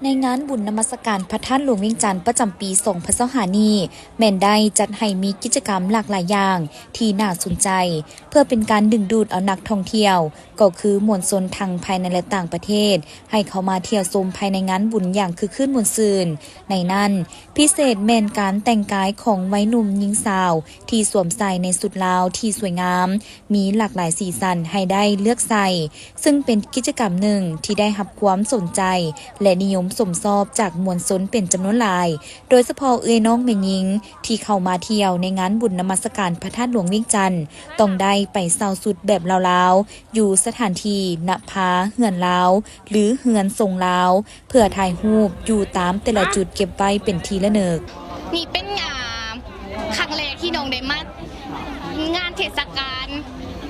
ໃນງານບຸນນະມັດສະການພະທາດຫຼວງວຽງຈັນປະຈຳປີສອງພັນຊາວຫ້ານີ້ ແມ່ນໄດ້ຈັດໃຫ້ມີກິດຈະກຳຫຼາກຫຼາຍຢ່າງທີ່ໜ້າສົນໃຈ ເພື່ອເປັນການດຶງດູດເອົານັກທ່ອງທ່ຽວ ກໍຄືມວນຊົນທັງພາຍໃນ ແລະ ຕ່າງປະເທດ ໃຫ້ເຂົ້າມາທ່ຽວຊົມພາຍໃນງານບຸນຢ່າງຄຶກຄື້ນມ່ວນຊື່ນ. ໃນນັ້ນ ພິເສດແມ່ນການແຕ່ງກາຍຂອງໄວໜຸ່ມຍິງສາວທີ່ສວມໃສ່ໃນຊຸດລາວທີ່ສວຍງາມ ມີຫຼາກຫຼາຍສີສັນໃຫ້ໄດ້ເລືອກໃສ່, ຊຶ່ງເປັນກິດຈະກຳໜຶ່ງທີ່ໄດ້ຮັບຄວາມສົນໃຈ ແລະ ນິຍົມຊົມຊອບຈາກມວນຊົນເປັນຈຳນວນຫຼາຍ, ໂດຍສະເພາະເອື້ອຍນ້ອງແມ່ຍິງທີ່ເຂົ້າມາທ່ຽວໃນງານບຸນນະມັດສະການພະທາດຫຼວງວຽງຈັນ ຕ້ອງໄດ້ໄປເຊົ່າຊຸດແບບລາວໆ ຢູ່ສະຖານທີ່ນະພາເຮືອນລາວ ຫຼື ເຮືອນຊົງລາວ ເພື່ອຖ່າຍຮູບຢູ່ຕາມແຕ່ລະຈຸດເກັບໄວ້ເປັນທີ່ລະນຶກ. ນີ້ເປັນ ອ່າ ຄັ້ງແລກທີ່ນ້ອງໄດ້ມາງານເທດສະການ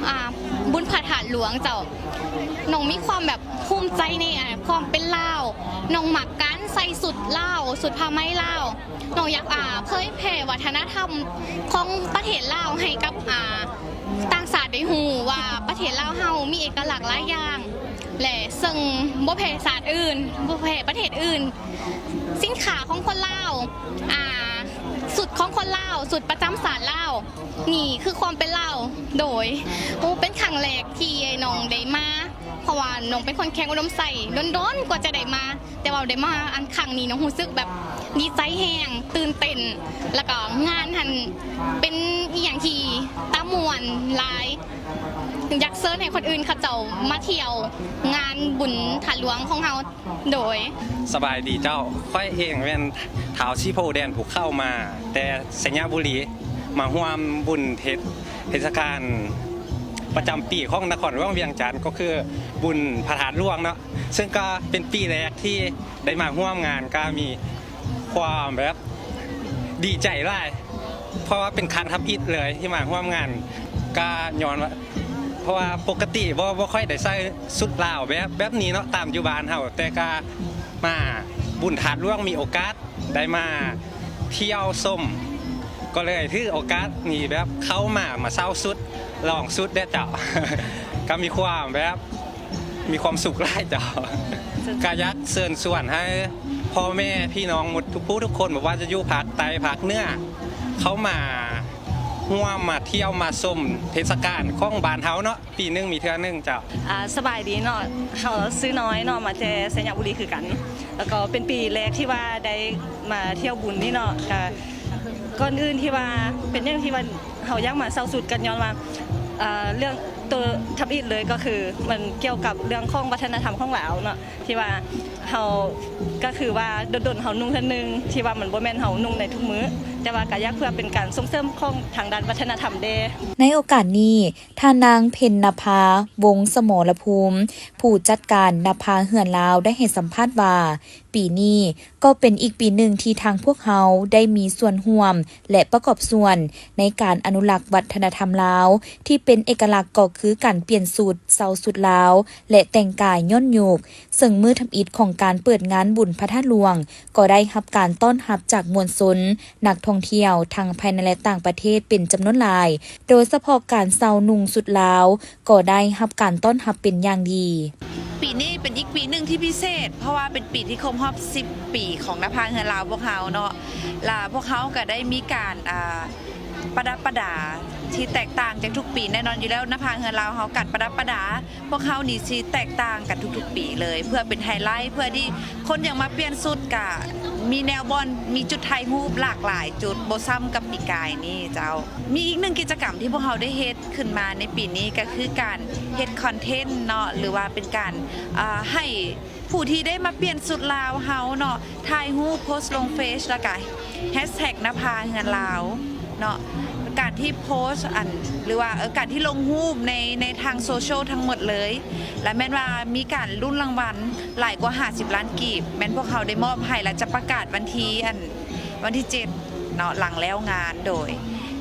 ອ່າ ບຸນພະທາດຫຼວງເຈົ້າ. ນ້ອງມີຄວາມແບບພູມໃຈໃນ ອ່າ ຄວາມເປັນລາວ. ນ້ອງມັກການໃສ່ຊຸດລາວ, ຊຸດຜ້າໄໝລາວ. ນ້ອງຢາກ ອ່າ ເຜີຍແຜ່ວັດທະນະທຳຂອງປະເທດລາວໃຫ້ກັບ ອ່າ ຕ່າງຊາດໄດ້ຮູ້ວ່າປະເທດລາວເຮົາມີເອກະລັກຫຼາຍຢ່າງ ແລະ ເຊິ່ງບໍ່ແພ້ຊາດອື່ນ, ບໍ່ແພ້ປະເທດອື່ນ. ສິນຄ້າຂອງຄົນລາວ, ອ່າ ຊຸດຂອງຄົນລາວ, ຊຸດປະຈຳຊາດລາວ, ນີ້ຄືຄວາມເປັນລາວ. ໂດຍ ໂອ້ ເປັນຄັ້ງແລກທີ່ນ້ອງໄດ້ມາ, ເພາະວ່ານ້ອງເປັນຄົນແຂວງອຸດົມໄຊ, ດົນໆກວ່າຈະໄດ້ມາ. ແຕ່ວ່າໄດ້ມາອັນຄັ້ງນີ້ເນາະ ຮູ້ສຶກແບບດີໃຈແຮງ, ຕື່ນເຕັ້ນ, ແລ້ວກໍງານຫັ້ນເປັນອີ່ຫຍັງທີ່ຕາມ່ວນຫຼາຍ. ຢາກເຊີນໃຫ້ຄົນອື່ນເຂົາເຈົ້າມາທ່ຽວງານບຸນທາດຫຼວງຂອງເຮົາ. ໂດຍ ສະບາຍດີເຈົ້າ, ຂ້ອຍເອງແມ່ນທ້າວສີໂພແດນພູເຂົ້າ ມາແຕ່ໄຊຍະບູລີ ມາຮ່ວມບຸນເທດ ເທດສະການປະຈຳປີຂອງນະຄອນຫຼວງວຽງຈັນ ກໍຄືບຸນພະທາດຫຼວງເນາະ. ເຊິ່ງກໍເປັນປີແລກທີ່ໄດ້ມາຮ່ວມງານ ກໍມີຄວາມແບບດີໃຈຫຼາຍ ເພາະວ່າເປັນຄັ້ງທຳອິດເລີຍທີ່ມາຮ່ວມງານ. ກໍຍ້ອນວ່າ ເພາະວ່າປົກກະຕິບໍ່ ບໍ່ຄ່ອຍໄດ້ໃສ່ຊຸດລາວແບບ ແບບນີ້ເນາະ ຕາມຢູ່ບ້ານເຮົາ, ແຕ່ກໍມາບຸນທາດຫຼວງ ມີໂອກາດໄດ້ມາທ່ຽວຊົມ ກໍເລີຍຖືໂອກາດນີ້ແບບເຂົ້າມາ ມາເຊົ່າຊຸດ ລອງຊຸດເດ້ເຈົ້າ. ກໍມີຄວາມແບບ ມີຄວາມສຸກຫຼາຍເຈົ້າ. ກໍຢາກເຊີນຊວນໃຫ້ພໍ່ແມ່ພີ່ນ້ອງໝົດທຸກຜູ້ທຸກຄົນ, ບໍ່ວ່າຈະຢູ່ພາກໃຕ້ພາກເໜືອ, ເຂົ້າມາຮ່ວມມາທ່ຽວມາຊົມເທດສະການຂອງບ້ານເຮົາເນາະ, ປີໜຶ່ງມີເທື່ອໜຶ່ງເຈົ້າ. ອ່າ ສະບາຍດີເນາະ, ເຮົາຊື່ນ້ອຍເນາະ, ມາແຕ່ໄຊຍະບູລີຄືກັນ. ແລ້ວກໍເປັນປີແລກທີ່ວ່າໄດ້ມາທ່ຽວບຸນນີ້ເນາະ. ກະ ກ່ອນອື່ນທີ່ວ່າເປັນຫຍັງທີ່ວ່າເຮົາຢາກມາເຊົ່າຊຸດ ກໍຍ້ອນວ່າ ເອີ ເລື່ອງໂຕທຳອິດເລີຍ ກໍຄືມັນກ່ຽວກັບເລື່ອງຂອງວັດທະນະທຳຂອງລາວເນາະ ທີ່ວ່າເຮົາ ກໍຄືວ່າດົນໆເຮົານຸ່ງເທື່ອໜຶ່ງ ທີ່ວ່າມັນບໍ່ແມ່ນເຮົານຸ່ງໃນທຸກມື້, ແຕ່ວ່າກໍຢາກເພື່ອເປັນການສົ່ງເສີມຂອງທາງດ້ານວັດທະນະທຳແດ່. ໃນໂອກາດນີ້ ທ່ານນາງ ເພັນນະພາ ວົງສະໝໍລະພູມ ຜູ້ຈັດການນະພາເຮືອນລາວ ໄດ້ໃຫ້ສຳພາດວ່າ ປີນີ້ກໍເປັນອີກປີໜຶ່ງທີ່ທາງພວກເຮົາໄດ້ມີສ່ວນຮ່ວມ ແລະ ປະກອບສ່ວນໃນການອະນຸລັກວັດທະນະທຳລາວ ທີ່ເປັນເອກະລັກກໍຄືການປ່ຽນຊຸດ, ເຊົ່າຊຸດລາວ ແລະ ແຕ່ງກາຍຍ້ອນຍຸກ. ເຊິ່ງມື້ທຳອິດຂອງການເປີດງານບຸນພະທາດຫຼວງ ກໍໄດ້ຮັບການຕ້ອນຮັບຈາກມວນຊົນ, ນັກທ່ອງທ່ຽວ ທັງພາຍໃນ ແລະ ຕ່າງປະເທດເປັນຈຳນວນຫຼາຍ, ໂດຍສະເພາະການເຊົ່ານຸ່ງຊຸດລາວ ກໍໄດ້ຮັບການຕ້ອນຮັບເປັນຢ່າງດີ. ປີນີ້ເປັນອີກປີໜຶ່ງທີ່ພິເສດ ເພາະວ່າເປັນປີທີ່ຄົບຮອບສິບປີຂອງນະພາເຮືອນລາວພວກເຮົາເນາະ, ລະພວກເຮົາກໍໄດ້ມີການ ອ່າ ປະດັບປະດາທີ່ແຕກຕ່າງຈາກທຸກປີ. ແນ່ນອນຢູ່ແລ້ວ ນະພາເຮືອນລາວເຮົາ ການປະດັບປະດາພວກເຮົານີ້ຊິແຕກຕ່າງກັນທຸກໆປີເລີຍ ເພື່ອເປັນໄຮໄລ ເພື່ອທີ່ຄົນຢາກມາປ່ຽນຊຸດ ກະມີແນວບ່ອນ ມີຈຸດຖ່າຍຮູບຫຼາກຫຼາຍຈຸດ ບໍ່ຊ້ຳກັບປີກາຍນີ້ເຈົ້າ. ມີອີກໜຶ່ງກິດຈະກຳທີ່ພວກເຮົາໄດ້ເຮັດ ຂຶ້ນມາໃນປີນີ້ ກໍຄືການເຮັດຄອນເທັນເນາະ ຫຼືວ່າເປັນການ ເອີ ໃຫ້ຜູ້ທີ່ໄດ້ມາປ່ຽນຊຸດລາວເຮົາເນາະ ຖ່າຍຮູບໂພສລົງເຟສ ແລ້ວກະແຮັດແທັກນະພາເຮືອນລາວເນາະ. ການທີ່ໂພສອັນ ຫຼືວ່າ ເອີ ການທີ່ລົງຮູບໃນ ໃນທາງໂຊຊຽວທັງໝົດເລີຍ ແລະ ແມ່ນວ່າມີການລຸ້ນລາງວັນຫຼາຍກວ່າຫ້າສິບລ້ານກີບ ແມ່ນພວກເຮົາໄດ້ມອບໃຫ້ ແລະ ຈະປະກາດວັນທີ ອັນ ວັນທີເຈັດ ເນາະ ຫຼັງແລ້ວງານ. ໂດຍ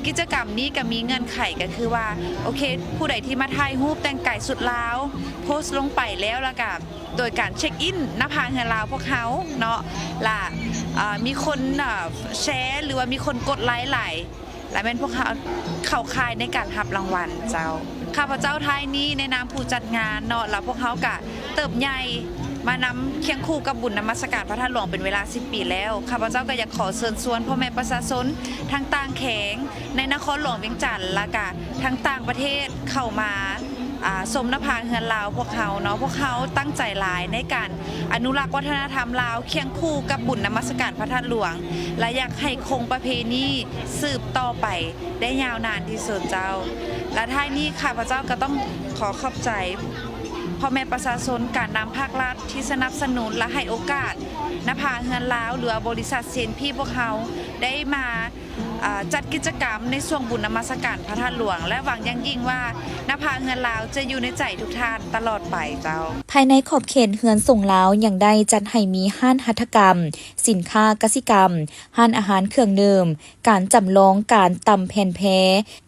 ກິດຈະກຳນີ້ກໍມີເງື່ອນໄຂ ກໍຄືວ່າ ໂອເຄ ຜູ້ໃດທີ່ມາຖ່າຍຮູບແຕ່ງກາຍຊຸດລາວ ໂພສລົງໄປແລ້ວ ແລ້ວກໍໂດຍການເຊັກອິນນະພາເຮືອນລາວພວກເຮົາເນາະ ລະ ເອີ ມີຄົນ ເອີ ແຊ ຫຼືວ່າມີຄົນກົດໄລຫຼາຍ ລະແມ່ນພວກເຮົາເຂົ້າຂ່າຍໃນການຮັບລາງວັນເຈົ້າ. ຂ້າພະເຈົ້າທ້າຍນີ້ໃນນາມຜູ້ຈັດງານເນາະ ລະພວກເຮົາກະເຕີບໃຫຍ່ ມານຳຄຽງຄູ່ກັບບຸນນະມັດສະການພະທາດຫຼວງເປັນເວລາສິບປີແລ້ວ. ຂ້າພະເຈົ້າກໍຢາກຂໍເຊີນຊວນພໍ່ແມ່ປະຊາຊົນທັງຕ່າງແຂວງໃນນະຄອນຫຼວງວຽງຈັນ ແລະກະທັງຕ່າງປະເທດເຂົ້າມາ ອ່າ ຊົມນະພາເຮືອນລາວພວກເຮົາເນາະ. ພວກເຮົາຕັ້ງໃຈຫຼາຍໃນການອະນຸລັກວັດທະນະທຳລາວຄຽງຄູ່ກັບບຸນນະມັດສະການພະທາດຫຼວງ ແລະຢາກໃຫ້ຄົງປະເພນີສືບຕໍ່ໄປໄດ້ຍາວນານທີ່ສຸດເຈົ້າ. ແລະທ້າຍນີ້ ຂ້າພະເຈົ້າກໍຕ້ອງຂໍຂອບໃຈພໍ່ແມ່ປະຊາຊົນ, ການນຳພາກລັດທີ່ສະໜັບສະໜູນ ແລະໃຫ້ໂອກາດນະພາເຮືອນລາວ ຫຼືວ່າບໍລິສັດ ຊີເອັນພີ ພວກເຮົາໄດ້ມາ ເອີ່ ຈັດກິດຈະກຳໃນຊ່ວງບຸນນະມັດສະການພະທາດຫຼວງ ແລະຫວັງຢ່າງຍິ່ງວ່ານະພາເຮືອນລາວຈະຢູ່ໃນໃຈທຸກທ່ານຕະຫຼອດໄປເຈົ້າ. ພາຍໃນຂອບເຂດເຮືອນສົງລາວຍັງໄດ້ຈັດໃຫ້ມີຮ້ານຫັດຖະກຳ, ສິນຄ້າກະສິກຳ, ຮ້ານອາຫານເຄື່ອງດື່ມ, ການຈຳລອງການຕຳແຜ່ນແພ,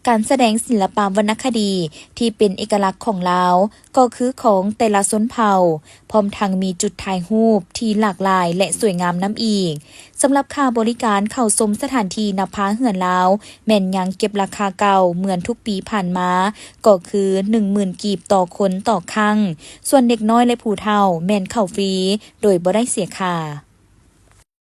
ການສະແດງສິລະປະວັນນະຄະດີທີ່ເປັນເອກະລັກຂອງລາວ ກໍຄືຂອງແຕ່ລະຊົນເຜົ່າ, ພ້ອມທັງມີຈຸດຖ່າຍຮູບທີ່ຫຼາກຫຼາຍ ແລະ ສວຍງາມນຳອີກ. ສຳລັບຄ່າບໍລິການເຂົ້າຊົມສະຖານທີ່ນະພາເຮືອນລາວ ແມ່ນຍັງເກັບລາຄາເກົ່າເໝືອນທຸກປີຜ່ານມາ, ກໍຄືໜຶ່ງໝື່ນກີບຕໍ່ຄົນຕໍ່ຄັ້ງ, ສ່ວນເດັກນ້ອຍ ແລະ ຜູ້ເຖົ້າແມ່ນເຂົ້າຟຣີໂດຍບໍ່ໄດ້ເສຍຄ່າ.